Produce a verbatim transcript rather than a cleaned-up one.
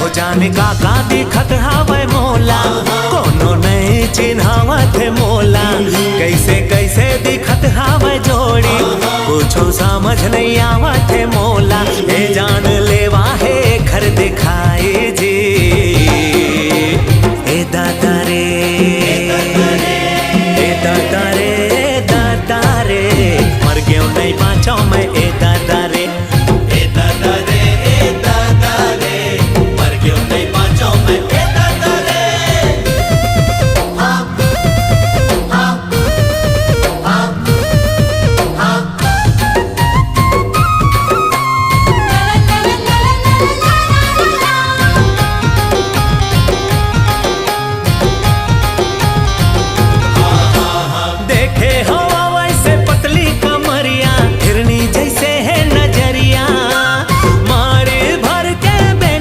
ओ जाने का का दिखत हावय मोला, कोनो नइ चिन्हावत हे मोला। कैसे कैसे दिखत हावय जोड़ी, कुछो समझ नइ आवत हे मोला। ए जान लेवा